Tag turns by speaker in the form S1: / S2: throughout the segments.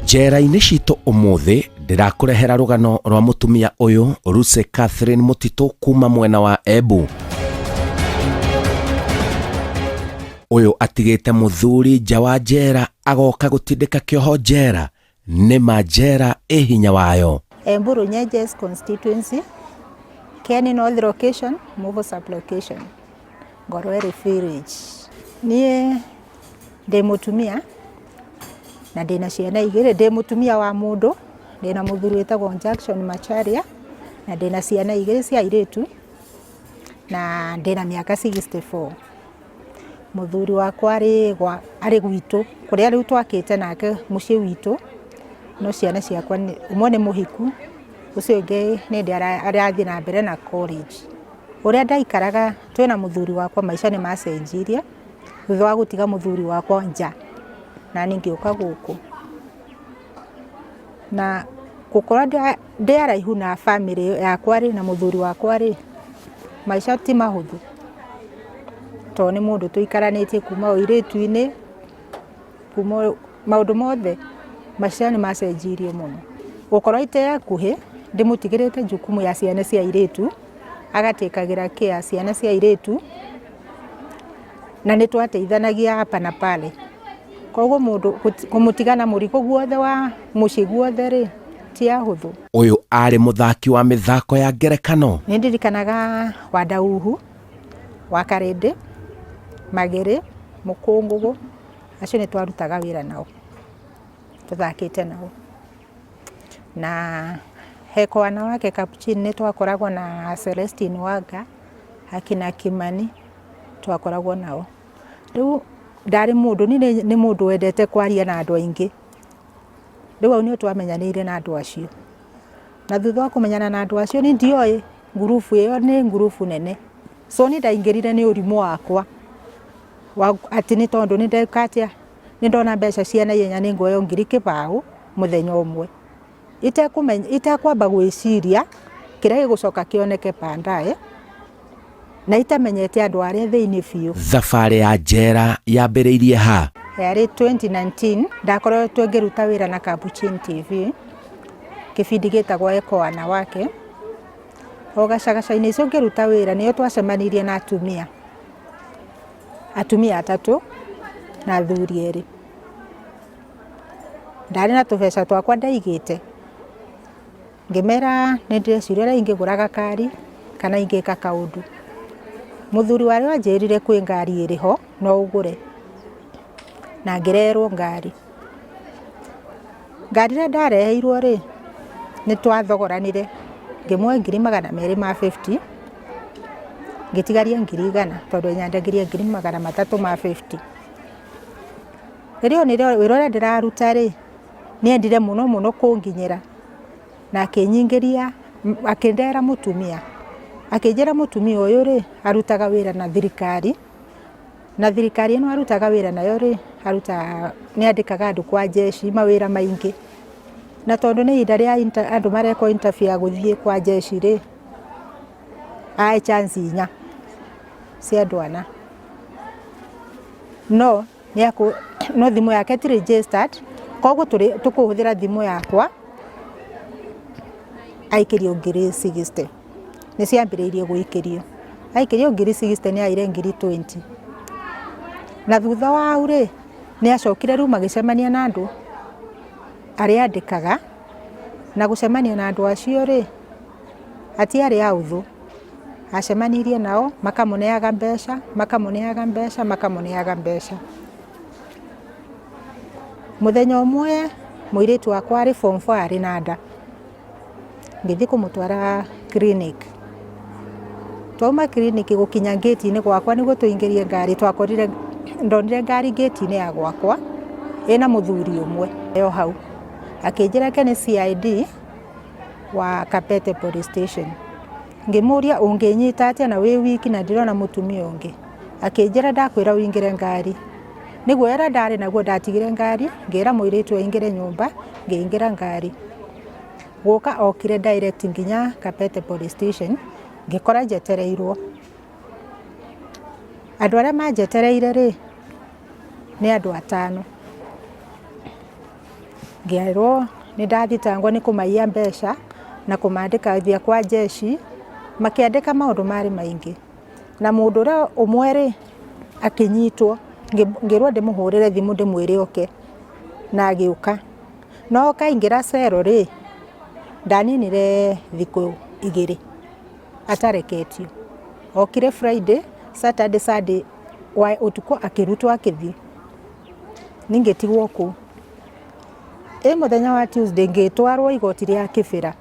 S1: Njera-inĩ citũ ũmũthĩ ndĩrakũrehera rũgano rwa mũtumia ũyũ Lucy Catherine Mũtitũ kuma mwena wa Embu. Ũyũ atigĩte mũthuri nja wa njera agoka gũtindĩka kĩoho njera. Nĩma njera ĩ hinya wayo.
S2: Embu Runyenjes constituency, Kieni North location, Muvu sub location, Ngorweri village. Niĩ ndĩ mũtumia na ndĩna ciana igĩrĩ, ndĩ mũtumia wa mũndũ, ndĩna mũthuri wĩtagwo Jackson Macharia na ndĩna ciana igĩrĩ cia airĩtu na ndĩna mĩaka 64. Mũthuri wakwa arĩ gwa, arĩ gwitũ kũrĩa rĩu twakĩte nake mũciĩ witũ, no ciana ciakwa ũmwe nĩ mũhiku, ũcio ũngĩ nĩ hĩndĩ arathiĩ na mbere na college. Ũrĩa ndaikaraga twĩna mũthuri wakwa maica nĩ macenjirie thutha wa gũtiga mũthuri wakwa nja na niĩ ngĩũka gũkũ. Na gũkorwo ndĩ haraihu na bamĩrĩ yakwa rĩ, na mũthuri wakwa rĩ, maica ti mahũthũ tondũ nĩ mũndũ tũikaranĩtie kuma ũirĩtu-inĩ, kuma maũndũ mothe maica nĩ macenjirie mũno. Gũkorwo itee hakuhĩ ndĩmũtigĩrĩte jukumu ya ciana cia airĩtu, agatĩkagĩra care ciana cia airĩtu, na nĩ twateithanagia hapa na pale. Koguo mũndũ kũmũtiga na mũrigo guothe wa mũciĩ guothe rĩ, ti ahũthũ.
S1: Ũyũ arĩ mũthaki wa mĩthako ya ngerekano.
S2: Nĩ ndirikanaga Wandauhu, wa Karĩndĩ, Magĩrĩ, Mũkũngũgũ, acio nĩ twarutaga wĩra nao, tũthakĩte nao. Na he kwa wanawake Kapuchini nĩ twakoragwo na Celestine Wanga, akina Kimani, twakoragwo nao. Rĩu ndarĩ mũndũ, niĩ nĩ mũndũ wendete kwaria na andũ aingĩ. Rĩu hau nĩho twamenyanĩire na andũ acio. Na thutha wa kũmenyana na andũ acio niĩ ndioĩ ngurubu ĩyo nĩ ngurubu nene. So niĩ ndaingĩrire nĩ ũrimũ wakwa, atĩ nĩ tondũ nĩ ndeka atĩa, nĩ ndona mbeca cia naihenya nĩ nguoywo 2,000 mũthenya ũmwe. Itekũmenya, itekwamba gwĩciria kĩrĩa gĩgũcoka kĩoneke baadaye, na itamenyete andũ arĩa thĩinĩ biũ.
S1: Thabarĩ ya njera yambĩrĩirie ha?
S2: Yarĩ 2019 ndakoretwo ngĩruta wĩra na Kapuchini TV, kĩbindi gĩtagwo Eko Wanawake. O gacagaca-inĩ icio ngĩruta wĩra nĩyo twacemanirie na atumia, atumia atatũ na athuri erĩ. Ndarĩ na tũbeca twakwa ndaigĩte, ngĩmera nĩ ndĩreciria ũrĩa ingĩgũra gakari kana ingĩka kaũndũ. Mũthuri warĩo anjĩrire kwĩ ngari ĩrĩ ho no ũgũre, na ngĩreherwo ngari. Ngari ĩrĩa ndareheirwo rĩ, nĩ twathogoranire ngĩmũhe 250,000, ngĩtigaria 100,000 tondũ nyendagĩria 350,000. Rĩrĩa onire wĩra ũrĩa ndĩraruta rĩ, nĩ endire mũno mũno kũnginyĩra na akĩnyingĩria, akĩndehera mũtumia. Akĩnjĩra mũtumia ũyũ rĩ, arutaga wĩra na thirikari, na thirikari ĩno arutaga wĩra nayo rĩ, arutaga, nĩ andĩkaga andũ kwa jeshi mawĩra maingĩ. Na tondũ nĩ ihinda rĩa andũ marekwo interview ya gũthiĩ kwa jeshi rĩ, ahe chance inya cia andũ ana. No no thimũ yake ti registered, koguo tũkũhũthĩra thimũ yakwa aikĩrio 60,000. Nĩ ciambĩrĩirie gũikĩrio. Aikĩrio 60,000 nĩ aire 20,000. Na thutha wa hau rĩ, nĩ acokire rĩu magĩcemania na andũ arĩa andĩkaga, na gũcemania na andũ acio rĩ, hatiarĩ ahũthũ. Acemanirie nao makamũneaga mbeca, makamũneaga mbeca, makamũneaga mbeca. Mũthenya ũmwe mũirĩtu wakwa arĩ form four arĩ na nda, ngĩthiĩ kũmũtwara clinic. Twauma clinic gũkinya ngĩti-inĩ gwakwa nĩguo tũingĩrie ngari twakorire, ndonire ngari ngĩti-inĩ ya gwakwa ĩna mũthuri ũmwe o hau. Akĩnjĩra ke nĩ CID wa Kabete police station. Ngĩmũria ũngĩnyita atĩa na wĩ wiki na ndirona mũtumia ũngĩ. Akĩnjĩra ndakwĩra ũingĩre ngari. Nĩ guoya ũrĩa ndarĩ naguo ndatigire ngari, ngĩra mũirĩtu aingĩre nyũmba, ngĩingĩra ngari. Gũka okire direct nginya Kabete police station, ngĩkora njetereirwo. Andũ arĩa manjetereire rĩ, nĩ andũ atano. Ngĩerwo nĩ ndathitangwo nĩ kũmaiya mbeca na kũmandĩkithia kwa jeshi, makĩandĩka maũndũ marĩ maingĩ. Na mũndũ ũrĩa ũmwe rĩ, akĩnyitwo, ngĩrwo ndĩmũhũrĩre thimũ ndĩmwĩre oke, na agĩũka. No kaingĩra cero rĩ, ndaninire thikũ 2 atareketio. Okire Friday, Saturday, Sunday wa ũtukũ akĩrutwo akĩthiĩ. Niĩ ngĩtigwo kũu. Ĩ mũthenya wa Tuesday ngĩtwarwo igoti rĩa Kĩbĩra.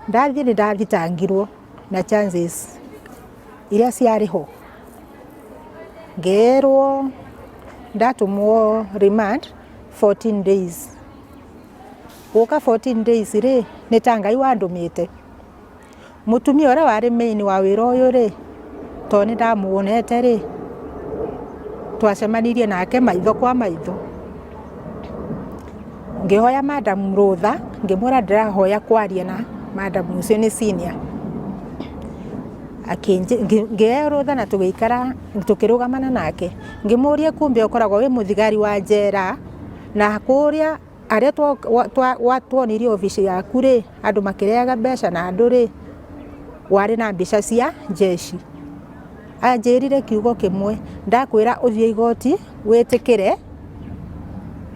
S2: Ndathiĩ nĩ ndathitangirwo na chances iria ciarĩ ho. Ngĩrwo ndatũmwo remand 14 days. Gũka 14 days rĩ, nĩ ta Ngai wandũmĩte. Mũtumia ũrĩa warĩ main wa wĩra ũyũ rĩ, tondũ nĩ ndamuonete rĩ, twacemanirie nake maitho kwa maitho. Ngĩhoya madam rũtha, ngĩmwĩra ndĩrahoya kwaria na madam ũcio nĩ senior. Ngĩheo rũtha na tũgĩikara tũkĩrũgamana nake. Ngĩmũria kumbe ũkoragwo wĩ mũthigari wa njera na kũrĩa arĩa tuonirie obici yaku rĩ, andũ makĩrĩaga mbeca na andũ rĩ, warĩ na mbica cia jeshi. Anjĩrire kiugo kĩmwe, ndakwĩra ũthiĩ igoti wĩtĩkĩre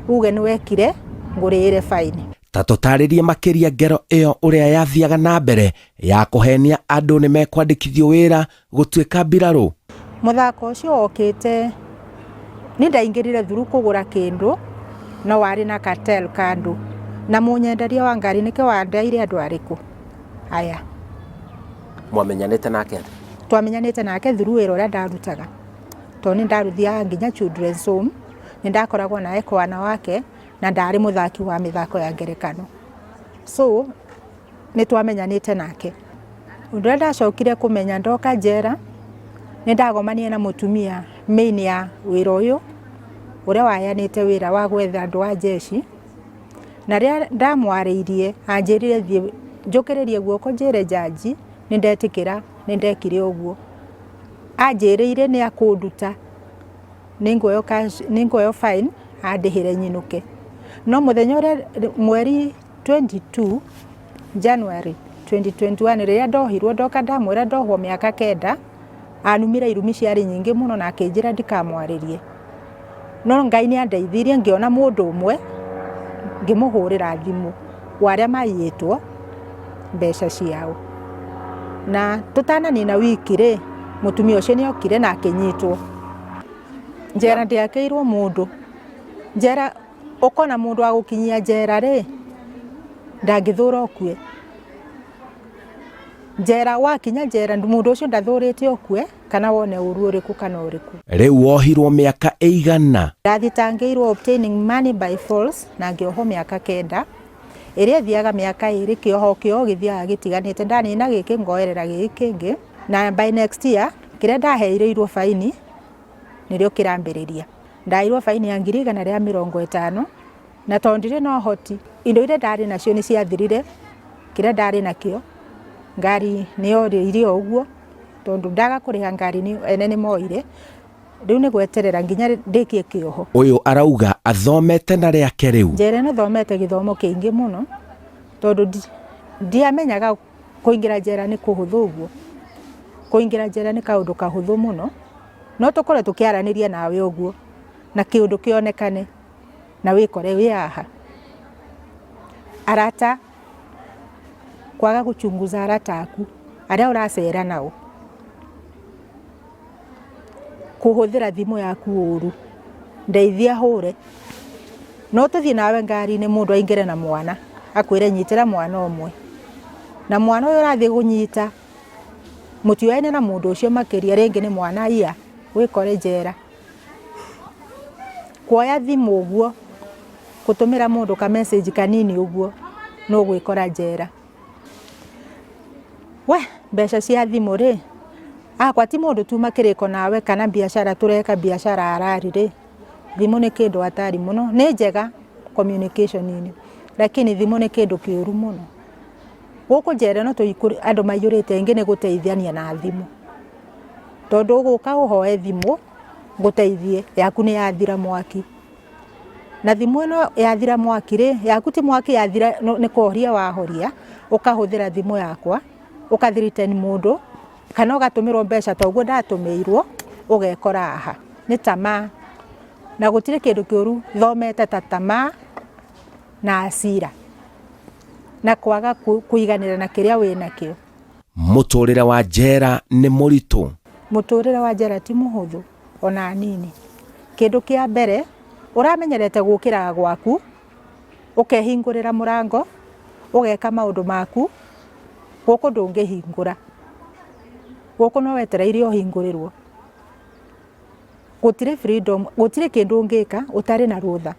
S2: uge nĩ wekire ngũrĩhĩre baini.
S1: Ta tũtarĩrie makĩria ngero ĩyo ũrĩa yathiaga na mbere ya kũhenia andũ nĩ mekwandĩkithio wĩra gũtuĩka mbirarũ.
S2: Mũthako ũcio wokĩte nĩ ndaingĩrire thuru kũgũra kĩndũ no warĩ na cartel kando na mũnyenderia wa ngari nĩkĩo wandeire andũ arĩkũ aya.
S1: Mwamenyanĩte nake atĩa?
S2: Twamenyanĩte nake thuru wĩra ũrĩa ndarutaga tondũ nĩ ndaruthiaga nginya children's home, nĩ ndakoragwo na eko wanawake na ndarĩ mũthaki wa mĩthako ya ngerekano. So nĩ twamenyanĩte nake. Ũndũ ũrĩa ndacokire kũmenya ndoka njera, nĩ ndagomanire na mũtumia main ya wĩra ũyũ, ũrĩa waheanĩte wĩra wa gwetha andũ a jeshi, na rĩrĩa ndamwarĩirie anjĩrire thiĩ njũkĩrĩrie guoko njĩre njanji nĩ ndetĩkĩra nĩ ndekire ũguo. Anjĩrĩire nĩ akũnduta, nĩ nguoywo fine andĩhĩre nyinũke. No mũthenya ũrĩa mweri 22 January 2021 rĩrĩa ndohirwo ndoka ndamwĩra ndohwo mĩaka 9, anumire irumi ciarĩ nyingĩ mũno na akĩnjĩra ndikamwarĩrie. No Ngai nĩ andeithirie ngĩona mũndũ ũmwe ngĩmũhũrĩra thimũ wa arĩa maiyĩtwo mbeca ciao. Na tũtananina wiki rĩ, mũtumia ũcio nĩ okire na akĩnyitwo. Njera ndĩakĩirwo mũndũ. Njera ũkona mũndũ wa gũkinyia njera rĩ, ndangĩthũra ũkue. Njera wakinya njera mũndũ ũcio ndathũrĩte ũkue kana wone ũru ũrĩkũ kana ũrĩkũ.
S1: Rĩu wohirwo mĩaka ĩigana?
S2: Ndathitangĩirwo obtaining money by false na ngĩohwo mĩaka 9 ĩrĩa ĩthiaga mĩaka 2, kĩoho kĩoho gĩthiaga gĩtiganĩte, ndanina gĩkĩ ngoerera gĩkĩ kĩngĩ, na by next year kĩrĩa ndaheirĩirwo baini nĩrĩo kĩrambĩrĩria. Ndaheirwo baini ya 150,000 na tondũ ndirĩ na ũhoti, indo iria ndarĩ nacio nĩ ciathirire, kĩrĩa ndarĩ nakĩo, ngari nĩ yorĩire o ũguo, tondũ ndaga kũrĩha ngari ene nĩ moire, rĩu nĩ gweterera nginya ndĩkie kĩoho.
S1: Ũyũ arauga athomete na rĩake rĩu.
S2: Njera ĩno thomete gĩthomo kĩingĩ mũno, tondũ ndiamenyaga kũingĩra njera nĩ kũhũthũ ũguo. Kũingĩra njera nĩ kaũndũ kahũthũ mũno, no tũkorwo tũkĩaranĩria nawe ũguo na kĩũndũ kĩonekane na wĩkore wĩ haha. Arata, kwaga gũchunguza arata aku arĩa ũracera nao, kũhũthĩra thimũ yaku ũru, ndeithia hũre, no tũthiĩ nawe ngari-inĩ mũndũ aingĩre na mwana akwĩre nyitĩra mwana ũmwe, na mwana ũyũ ũrathiĩ kũnyita mũtiũyaine na mũndũ ũcio makĩria, rĩngĩ nĩ mwana iya wĩkore njera. Kuoya thimũ ũguo gũtũmĩra mũndũ ka message kanini ũguo nĩ ũgwĩkora njera. We mbeca cia thimũ rĩ, akwa ti mũndũ tuma kĩrĩko nawe kana biacara tũreka biacara harari rĩ, thimũ nĩ kĩndũ hatari mũno. Nĩ njega communication-inĩ lakini thimũ nĩ kĩndũ kĩũru mũno. Gũkũ njera ĩno andũ maiyũrĩte aingĩ nĩ gũteithania na thimũ, tondũ ũgũka ũhoe thimũ ngũteithie yaku nĩ yathira mwaki. Na thimũ ĩno yathira mwaki rĩ, yaku ti mwaki yathira nĩ kũhoria wahoria, ũkahũthĩra thimũ yakwa, ũka threaten mũndũ, kana ũgatũmĩrwo mbeca ta ũguo ndatũmĩirwo, ũgekora haha. Nĩ tamaa. Na gũtirĩ kĩndũ kĩũru thomete ta tamaa na hasira. Na kwaga kũiganĩra na kĩrĩa wĩnakĩo.
S1: Mũtũrĩre wa njera nĩ mũritũ.
S2: Mũtũrĩre wa njera ti mũhũthũ ona hanini. Kĩndũ kĩa mbere ũramenyerete gũkĩraga gwaku, ũkehingũrĩra mũrango, ũgeka maũndũ maku, gũkũ ndũngĩhingũra. Gũkũ no wetereire ũhingũrĩrwo. Gũtirĩ freedom, gũtirĩ kĩndũ ũngĩka ũtarĩ na rũtha.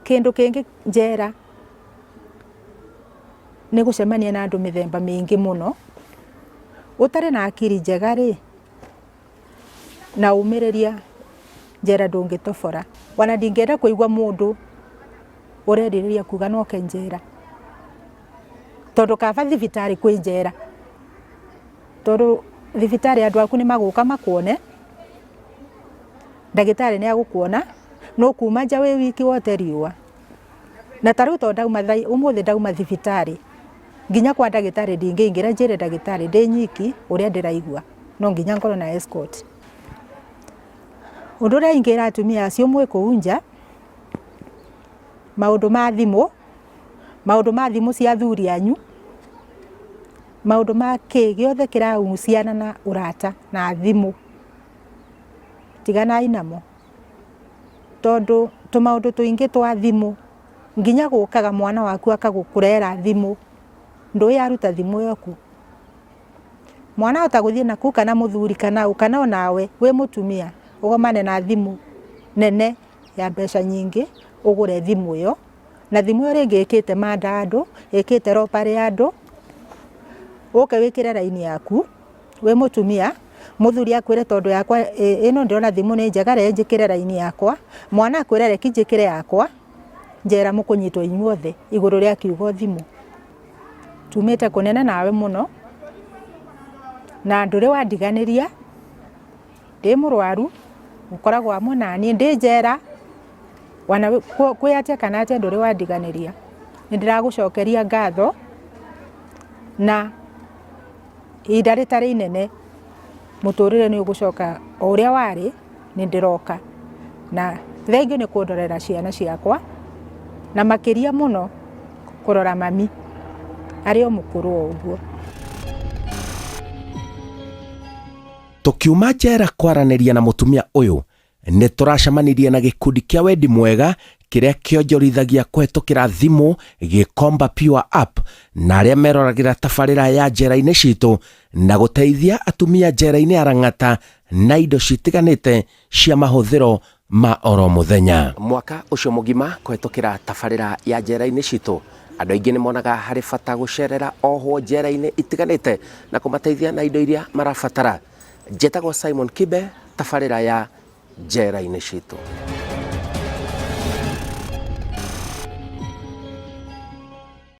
S2: Kĩndũ kĩngĩ njera nĩ gũcemania na andũ mĩthemba mĩingĩ mũno. Ũtarĩ na akiri njega rĩ, na ũmĩrĩria njera ndũngĩtobora. Ona ndingĩenda kũigua mũndũ ũrerirĩria kuga no oke njera, tondũ kaba thibitarĩ kwĩ njera. Tondũ thibitarĩ andũ aku nĩ magũka makuone, ndagĩtarĩ nĩ agũkuona, no kuma nja wĩ wiki wote riũa. Na ta rĩu tondũ ndauma thaa ũmũthĩ ndauma thibitarĩ, nginya kwa ndagĩtarĩ ndingĩingĩra njĩre ndagĩtarĩ ndĩ nyiki ũrĩa ndĩraigua, no nginya ngorwo na escort. Ũndũ ũrĩa ingĩra atumia acio mwĩ kũu nja, maũndũ ma thimũ, maũndũ ma thimũ cia athuri anyu, maũndũ ma kĩ gĩothe kĩrahusiana na ũrata na thimũ, tiganai namo. Tondũ tũmaũndũ tũingĩ twa thimũ, nginya gũkaga mwana waku akagũkũrehera thimũ, ndũĩ aruta thimũ ĩyo kũ. Mwana ahota gũthiĩ nakũu kana mũthuri kana ũ kana onawe wĩ mũtumia ũgomane na thimũ nene ya mbeca nyingĩ ũgũre thimũ ĩyo, na thimũ ĩyo rĩngĩ ĩkĩte murder andũ, ĩkĩte robbery andũ, ũke wĩkĩre raini yaku wĩ mũtumia, mũthuri akwĩre tondũ yakwa ĩno ndĩrona thimũ nĩ njega reke njĩkĩre raini yakwa, mwana akwĩre reke njĩkĩre yakwa, njera mũkũnyitwo inyuothe igũrũ rĩa kiugo thimũ. Tumĩte kũnene nawe mũno, na ndũrĩ wandiganĩria, ndĩ mũrwaru, ũkoragwo hamwe naniĩ, ndĩ njera, ona kwĩ atĩa kana atĩa ndũrĩ wandiganĩria. Nĩ ndĩragũcokeria ngatho, na ihinda rĩtarĩ inene mũtũrĩre nĩ ũgũcoka o ũrĩa warĩ, nĩ ndĩroka. Na thengiũ nĩ kũndorera ciana ciakwa, na makĩria mũno kũrora mami arĩ o mũkũrũ o ũguo.
S1: Tũkiuma njera kwaranĩria na mũtumia ũyũ, nĩ tũracemanirie na gĩkundi kĩa wendi mwega kĩrĩa kĩonjorithagia kũhetũkĩra thimũ Gĩkomba Pure App na arĩa meroragĩra tabarĩra ya njera-inĩ citũ na gũteithia atumia njera-inĩ ya Lang'ata na indo citiganĩte cia mahũthĩro ma oro mũthenya. Mwaka ũcio mũgima kũhetũkĩra tabarĩra ya njera-inĩ citũ, andũ aingĩ nĩ monaga harĩ bata gũcerera ohwo njera-inĩ itiganĩte na kũmateithia na indo iria marabatara. Njĩtagwo Simon Kibe, tabarĩra ya njera-inĩ citũ.